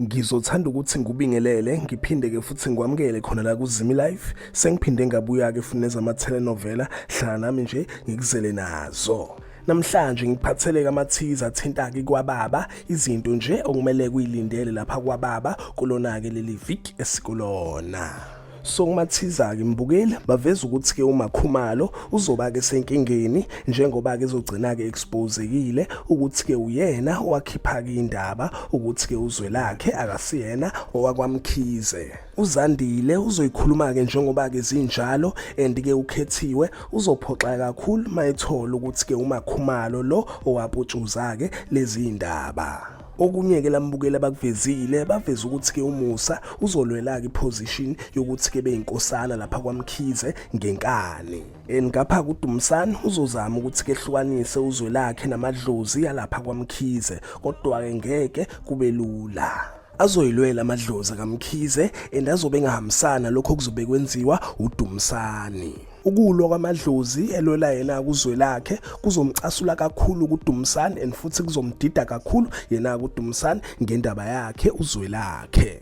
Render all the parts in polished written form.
Ngizothanda ukuthi ngikubingelele ngiphinde ke futhi ngikwamukele khona la kuZimi Life. Sengiphinde ngabuya ke futhi nezama-telenovela, hlala nami nje ngikuzele nazo. Namhlanje ngiphathele amathiza athinta-ke kwababa, izinto nje okumele kuyilindele lapha kwababa kulona-ke leli viki esikulona. So kumathiza-ke mbukeli baveza ukuthi-ke uMakhumalo uzoba-ke senkingeni njengoba-ke ezogcina-ke exposekile ukuthi-ke uyena owakhipha-ke indaba ukuthi-ke uZwelakhe akasiyena owakwaMkhize. UZandile uzoyikhuluma-ke njengoba-ke zinjalo and-ke uKhethiwe uzophoxeka kakhulu mayethola ukuthi-ke uMakhumalo lo owaputshuza-ke lezi ndaba. Okunye-ke lambukeli abakuvezile baveza ukuthi-ke uMusa uzolwela-ke iposition yokuthi-ke beyinkosana lapha kwaMkhize ngenkani. And ngapha kuDumsani uzozama ukuthi-ke ehlukanise uzwe lakhe namadlozi alapha kwaMkhize kodwa-ke ngeke kube lula. Azoyilwela amadlozi kaMkhize and azobe engahambisana lokho kuzobe kwenziwa uDumsani. Ukulwa kwamadlozi elwela yena kuZwelakhe kuzomcasula kakhulu kuDumsani and futhi kuzomdida kakhulu yena kuDumsani ngendaba yakhe uZwelakhe.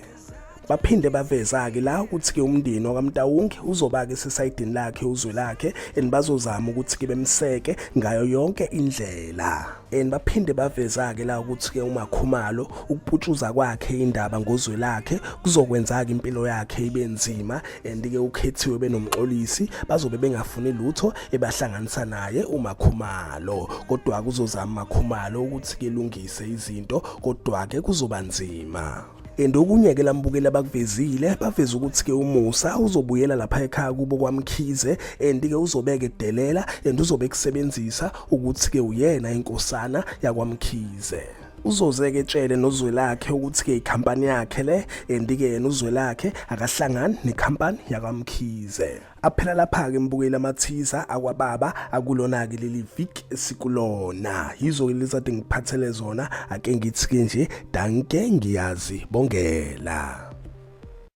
Baphinde baveza-ke la ukuthi-ke umndeni wakaMtawungi uzoba-ke sesayidini lakhe uZwelakhe and bazozama ukuthi-ke bemseke ngayo yonke indlela. And baphinde baveza-ke la ukuthi-ke uMakhumalo ukuputshuza kwakhe indaba ngoZwelakhe kuzokwenza-ke impilo yakhe ibe nzima and ke uKhethiwe benoMxolisi bazobe bengafuni lutho ebahlanganisa naye uMakhumalo kodwa kuzozama uMakhumalo ukuthi ke lungise izinto kodwa ke kuzoba nzima. And okunye ke lambukeli abakuvezile baveza ukuthi ke uMusa uzobuyela lapha ekhaya kubo kwaMkhize and ke uzobeke edelela and uzobe kusebenzisa ukuthi ke uyena inkosana yakwaMkhize. Uzoze-ke etshele noZwelakhe ukuthi-ke ikhampani yakhe le and-ke yena uZwelakhe akahlangani nekhampani yakwaMkhize. Aphela lapha-ke mbukeli amathiza akwababa akulona-ke leli viki esikulona. Yizo-ke lezi ade ngiphathele zona ake ngithi-ke nje danke ngiyazibongela.